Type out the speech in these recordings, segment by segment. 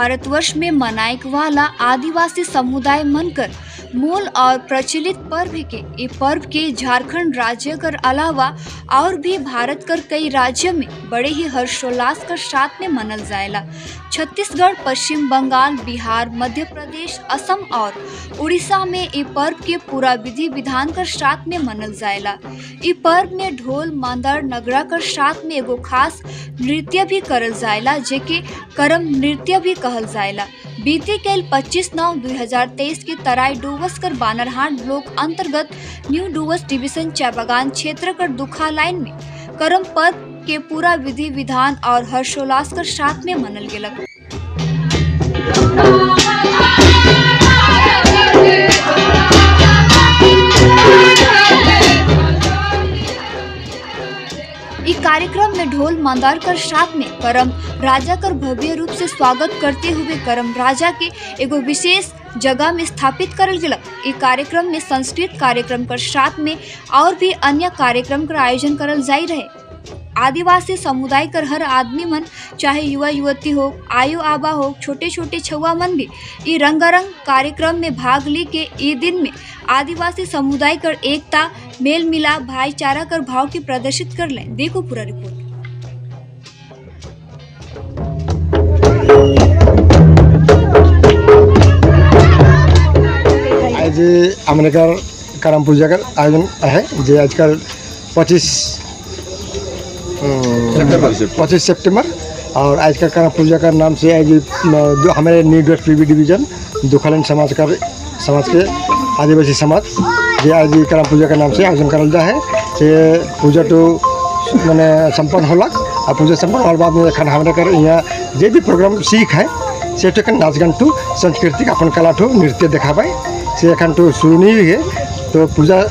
भारतवर्ष में मनाए वाला आदिवासी समुदाय मनकर मूल और प्रचलित पर्व के ये पर्व के झारखंड राज्य कर अलावा और भी भारत कर कई राज्य में बड़े ही हर्षोल्लास कर साथ में मनल जाएला। छत्तीसगढ़, पश्चिम बंगाल, बिहार, मध्य प्रदेश, असम और उड़ीसा में ये पर्व के पूरा विधि विधान कर साथ में मनल जाएला। इ पर्व में ढोल, मांदर, नगरा कर साथ में एगो खास नृत्य भी करल जाएला, जेके करम नृत्य भी कहल जाएला। बीते कल 25/9/2023 के तराई डुवर्स कर बानरहाट ब्लॉक अंतर्गत न्यू डुवर्स डिवीजन चाय बागान क्षेत्र कर दुखा लाइन में करम पर्व के पूरा विधि विधान और हर्षोल्लास कर साथ में मनल गेलक। इ कार्यक्रम में ढोल मंदार कर साथ में करम राजा कर भव्य रूप से स्वागत करते हुए करम राजा के एगो विशेष जगह में स्थापित करल गेलक। इ कार्यक्रम में संस्कृत कार्यक्रम कर साथ में और भी अन्य कार्यक्रम कर आयोजन करल जाई रहे। आदिवासी समुदाय कर हर आदमी मन, चाहे युवा युवती हो, आयु आबा हो, छोटे छोटे छुआ मन भी इ रंगारंग कार्यक्रम में भाग ली के ई दिन में आदिवासी समुदाय कर एकता, मेल मिलाप, भाईचारा कर भाव के प्रदर्शित कर लें। देखो पूरा रिपोर्ट। आज अमेरिका करम पूजा का आयोजन है जे आजकल 25 सितंबर और आज का करम पूजा का नाम से आज हमारे न्यू डुवर्स पीबी डिवीजन दुखालन समाज का समाज के आदिवासी समाज जे आज करम पूजा का नाम से आयोजन करल जा है। से पूजा तो मैंने संपन्न होलक और पूजा संपन्न होने बाद में एखन हमारे कर यहाँ जे भी प्रोग्राम सीख है से तो एखन नाच गान टू सांस्कृतिक अपन कला टू नृत्य देखाबे से एखन तो शुरू नहीं है। तो पूजा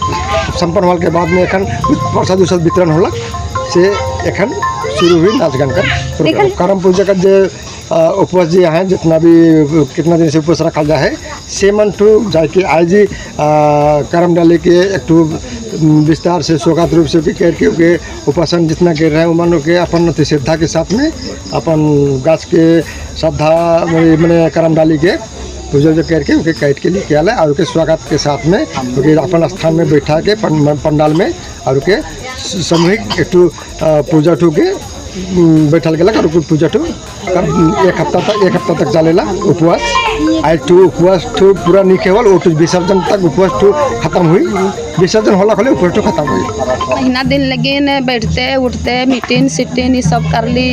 संपन्न होने के बाद में एखन प्रसाद उसाद वितरण होलक से एखन शुरू हुई नाच गान का प्रोग्राम। करम पूजा का जो उपवास जी है जितना भी कितना दिन से उपवास रखा जाए है से मन टू जाके आज ही करम डाले के एक ठो विस्तार से स्वागत रूप से करके के उपासन जितना कर रहे हैं मन के अपन श्रद्धा के साथ में अपन गाछ के श्रद्धा मैंने करम डाली के पूजा उजा करके उनके काट के लेके आला और उनके स्वागत के साथ में उनके अपन स्थान में बैठा के पंडाल में और उनके सामूहिक एक ठो पूजा ठू के बैठल गेलक और पूजा ठू एक हफ्ता तक चलेला उपवास। आज टू उपवास ठू पूरा नहीं केवल वो विसर्जन तक उपवास ठू खत्म हुई, विसर्जन होला खोले उपवास ठू खत्म हुई। महीना दिन लगिन बैठते उठते मीटिंग सीटिंग ये सब कर ली।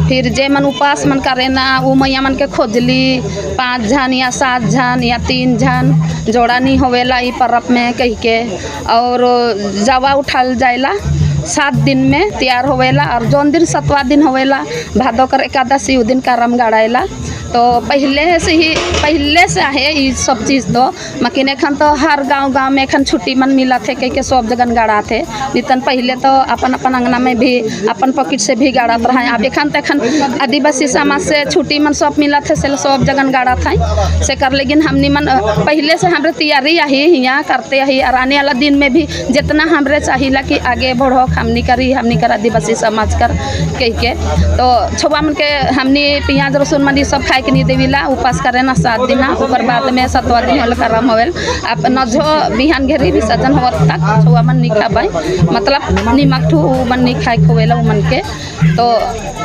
फिर जे मन उपवास मन करे ना वो मैया मन के खोजली 5 जन या 7 जन या 3 जन जोड़ा नहीं होवेला ई परब में कह के और जावा उठाल जाएला 7 दिन में तैयार होवेला और जौन दिन 7वां दिन होवेला भादो कर एकादशी उ दिन करम गड़ाएला। तो पहले से है ये सब चीज़ तो मकिन एखन तो हर गांव गांव में एखन छुट्टी मन मिला थे कह के सब जगह गड़ा थे। नितन पहले तो अपन अपन अंगना में भी अपन पॉकेट से भी गड़ात रहा। अब एखन तो एखन आदिवासी समाज से छुट्टी मन सब मिला थे से सब जगह गड़ा था से कर। लेकिन हमनी मन पहले से हमरे तैयारी आही यहाँ करते आही और आने वाला दिन में भी जितना हमरे चाहिला कि आगे बढ़ो हमनी करी हमनी कर आदिवासी समाज कर कह के। तो छुआ मन के हमनी प्याज रसुन मन सब खाए के नहीं देवीला उपवास करे ना 7 दिन ओकर बाद में 7वां दिन होल करम होवेल। अब नजो बिहान घेरी विसर्जन होवत तक छुआ मन नहीं खाबाई मतलब निमक ठू मन नहीं खाए खोवेला मन के। तो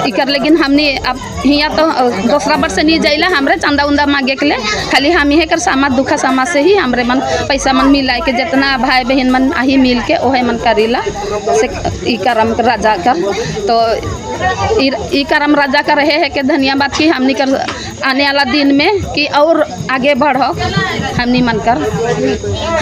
इकर लेकिन हमनी अब हियाँ तो दूसरा वर्ष से नहीं जाइला हमरे चंदा उंदा मांगे के लिए खाली हम ही कर समाज दुखा समाज से ही हमरे मन पैसा मन मिला के जितना भाई बहन मन आही मिल के ओहे मन करीला से ई करम राजा कर। तो ई करम राजा का रहे है कि धन्यवाद की हमनी कर आने वाला दिन में कि और आगे बढ़ो हमनी मन कर।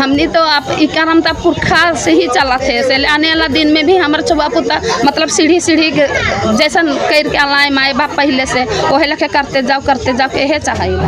हमनी तो आप ई करम तो पुरखा से ही चला थे से आने वाला दिन में भी हमारे छुआ पुता मतलब सीढ़ी सीढ़ी जैसन कर के आलाए माए बाप पहले से ओहे लखे करते जाओ के यह चाहिए।